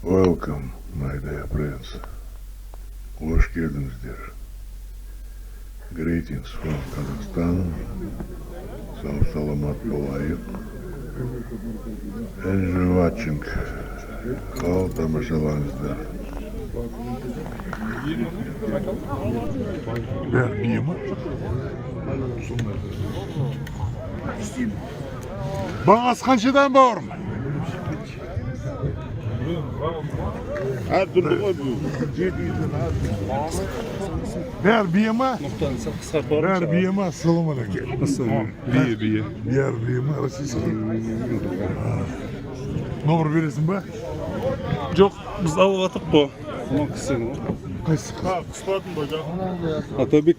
Welcome, my dear friends. Қош келдіңіздер. Greetings from Kazakhstan. Сау саламат болайық. Enjoy watching. Ал тамашалаңыздар. Бәрі бие ма? Бағасы қаншадан, бауырым? Әртүрлі ғой бұл. 700-ден. Бәрі бие ма? Нұқтаны сәл қысқартып. Бәрі бие ма? Ассалаумағалейкум. Бие, бие. Бәрі бие ма? Российский. Номер бересің ба? Жоқ, біз алып жатырық қой. Мынау кісі ғой. Қайсы? Атабек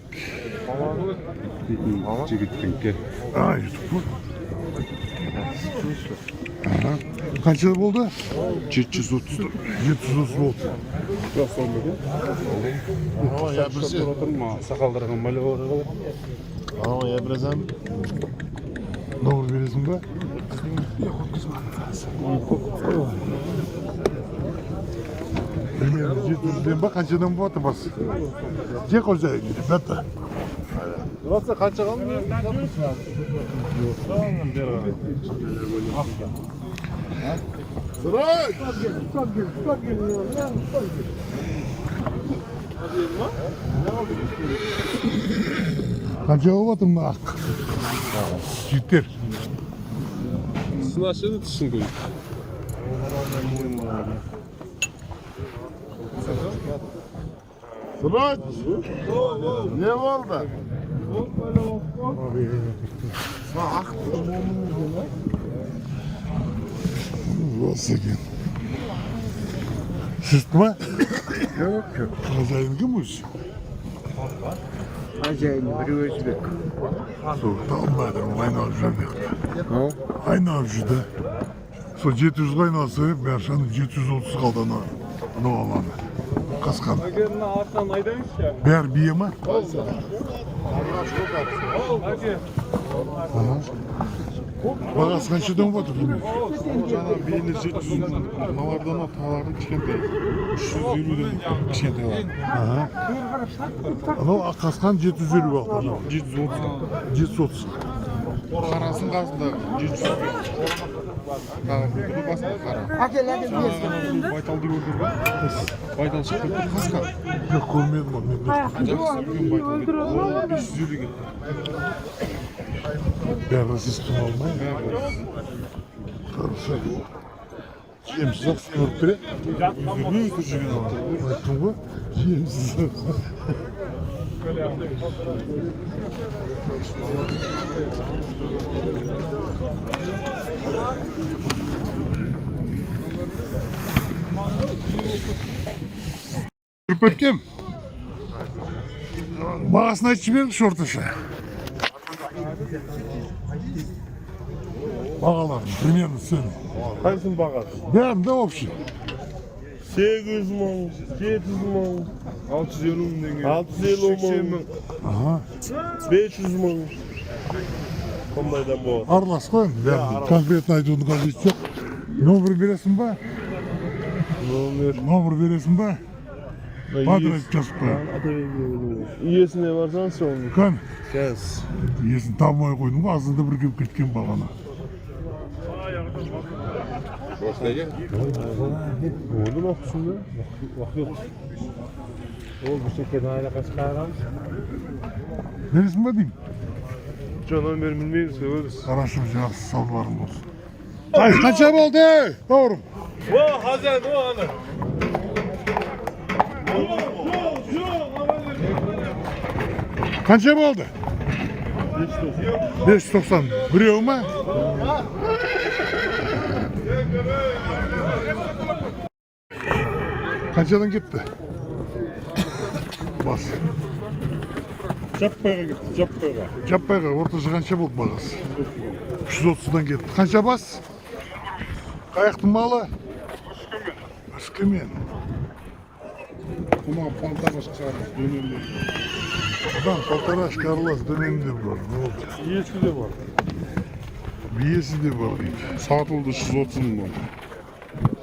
дейтін жігіттікі. А, ютуб қой. Аха. Қанша болды? 730. 730 болды. Сақалдарға малева қалай? Номер бересің ба? Примерно 700-ден ба, қаншадан болады бас? Где хозяин, ребята? Қанша қалды? Қанша болып жатыр мына ақ? Жігіттер. Тісін ашады, тісін көрейік. Sıraç! Не болды? Осы екен. Сіздікі ма? Жоқ, жоқ. Хозяин кім өзі? Хозяин бір өзбек. Сол талмадым, айналып жүр мына жақта. Айналып жүр да. Сол 700-ға айналса, бәрі 730 қалды ана анау аланы. Қасқан. Мына артынан айдаңызшы. Бәрі бие ма? Бағасы қаншадан болып жатыр бұның? Жаңа биелер 700, мыналардан таналардың кішкентай. 350-ден кішкентайлар. Аха. Анау ақ қасқан 750 алды анау. 730. 730. Қарасын қасында 700. Тағы бұл басында қара. Әкел, әкел, Жаңа байталды көрдіңіз ба? Байтал шығып кетті, қасқа. Жоқ, көрмедім ғой мен. Жақсы үлкен байтал кетті. Ол 550 кетті. Бәрі российский мал ма? Хорошо. Жемсіз ақ семіріп тұр, иә? Өздері жүрген аттар. Айттым ғой, жемсіз. Жүріп кеткем. Бағасын айтып жіберіңізші орташа. Бағаларын, примерно цены. Қайсының бағасы? Бәрін да общий. 800 мың, 700 мың, 650 мың теңге. 650 мың, Аха. 500 мың. Сондайдан болады. Аралас қой енді бәрін. Конкретно айтудың қажеті жоқ. Номер бересің ба? Номер. Номер бересің ба? Адрес жазып қояйын. Иесіне барсаң соны. Кән, Қазір. иесін табмай қойдым ғой, азында бір келіп кеткен бағана. Болды ма құсында? Ол бір шекердің айлақасы қарағанбыз. Бересің ба деймін? Жоқ, номерін білмейміз, көріңіз. Хорошо, жақсы, саудаларың болсын. Ай, қанша болды, бауырым? О, хозяин, о, ана. Қанша болды? 590. Біреуі ма? Қаншадан кетті? Бас. Жаппайға кетті, жаппайға. Жаппайға орташа қанша болды бағасы? 330-дан кетті. Қанша бас? Қаяқтың малы? Өскемен. Мына полторашка шығармыз, дөненде. Бұдан полторашка аралас дөненде бар. Болды. Иесі де бар. Биесі де бар дейді. Сатылды 330 мың.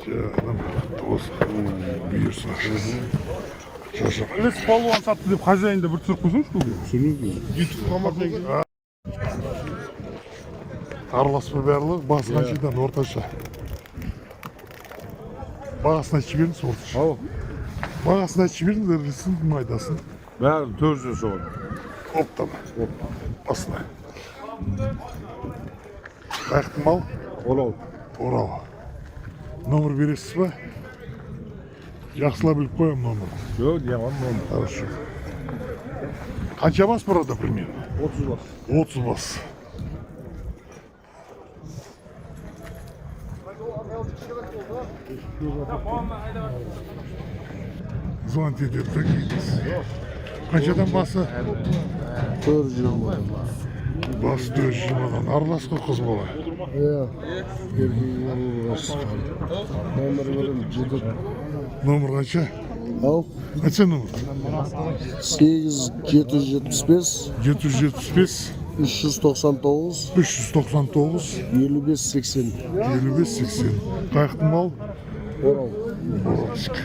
Жаным, құтты болсын. Бұйырсын ақшасы. Шаршама. Ілес палуан сатты деп хозяинді бір түсіріп қойсаңшы көке. Араласпа барлығы, басы қаншадан орташа? Бағасын айтып жіберіңіз орташа. Ау. Бағасын айтып жіберіңіз, ірісін, майдасын. Бәрін 400 соғын. Оптом. Басына. Қаяқтың мал? Орал. Орал. Номер бересіз ба? Жақсылап біліп қоямын номерді. Жоқ, не номер. Хорошо. Қанша бас burada примерно? 30 бас. 30 бас. Звонить етеді да кейде. Қаншадан басы? 420. Басы 420-дан. Аралас қой қыз бала. Иә. Еркек аралас. Номер беремін, жеті. Номер қанша? Ау. Қанша номер? 8 775 775 399 399 55 80. 55 80. Қаяқтың мал? Орал. Уральск.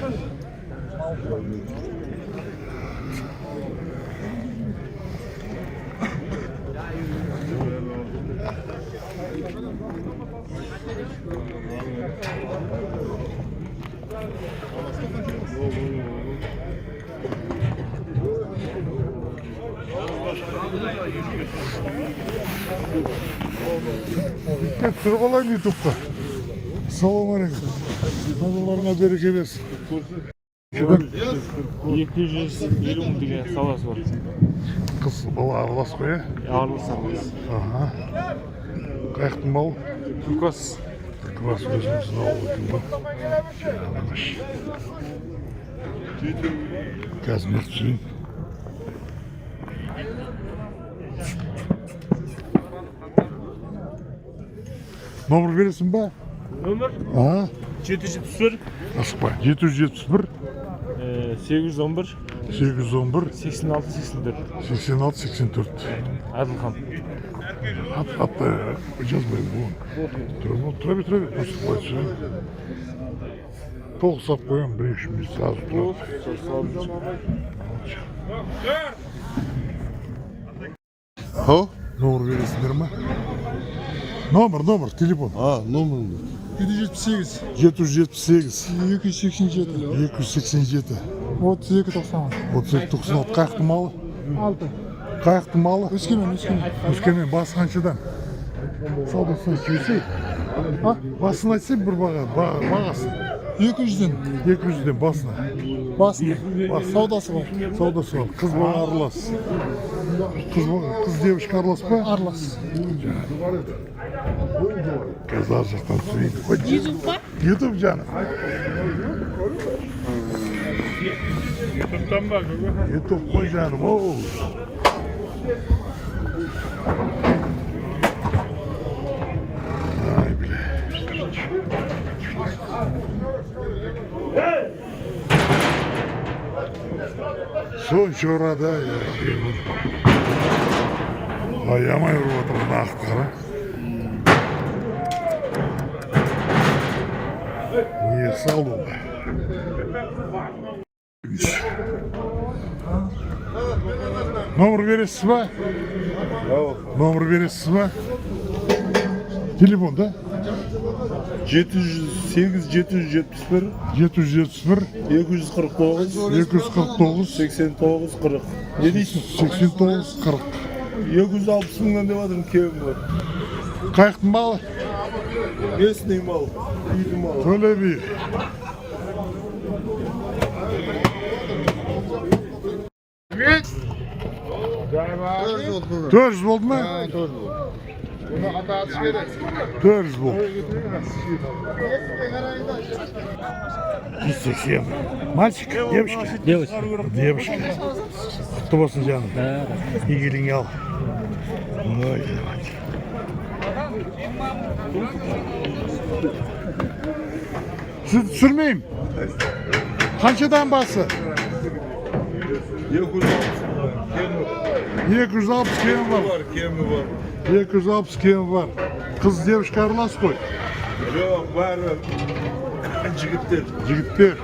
Түсіріп алайын ютубқа. Ассалаумағалейкум. Назарларыңа береке берсін. 250 мың деген саласы бар. Қыз бала аралас қой, иә? Аралас, аралас. Аха. Қаяқтың мал? Түлкібас. Түлкібас, өзіміздің ауыл екен ғой. Жалаңаш. Қазір мен түсірейін. Номер бересің ба? Нөмір Аха. 771 Асықпа. 771 811 811 86 84. 86 84. Әділхан. Ат, ат, жазбаймын бұны. Тұра бер, тұра бер, тұра бер. Просто былай түсірейін. Толық сап қоямын, бір екі үш минут сразу тұрады. Ау? Номер бересіңдер ма? Номер, номер, телефон. А, номеріңді. 778 778 287 287 32 96. 32 96. Қаяқтың малы? 6. Қаяқтың малы? Өскемен, Өскемен. Өскемен, басы қаншадан? Саудасын айтып жіберсей. А? Басын айтсай бір баға, бағасын. 200-ден 200-ден басына. басында. Саудасы бар. Саудасы бар. Қыз бала аралас. Қыз, қыз девушка аралас па? Аралас. Қазір ар жақтан түсірейін. Ютуб па? Ютуб жаным. Ютубтан ба көке? Ютуб қой жаным. Оу. Ай, бля. Сонша ұрады, ай, аямай ұрып отыр мына ақты қара. Не салды ол? Номер бересіз ба? Номер бересіз ба? Телефон, да? 708 771 771 249 249 89 40. Не дейсің? 89 40. 260 мыңнан деп жатырмын, кемі бар. Қаяқтың малы? Местный мал, үйдің малы. Төле би. 400 болды ма? 400 болды. 180. Мальчик, девочка? Девочка. Девушка. Құтты болсын, жаным. Игіліңе ал. Ой, давайте. Сізді түсірмеймін. Қаншадан басы? 260 мыңнан. 260 кемі бар. Бар, кемі бар. 260 кемі бар. Қыз девушка аралас қой. Жоқ, бәрі. Жігіттер. Жігіттер.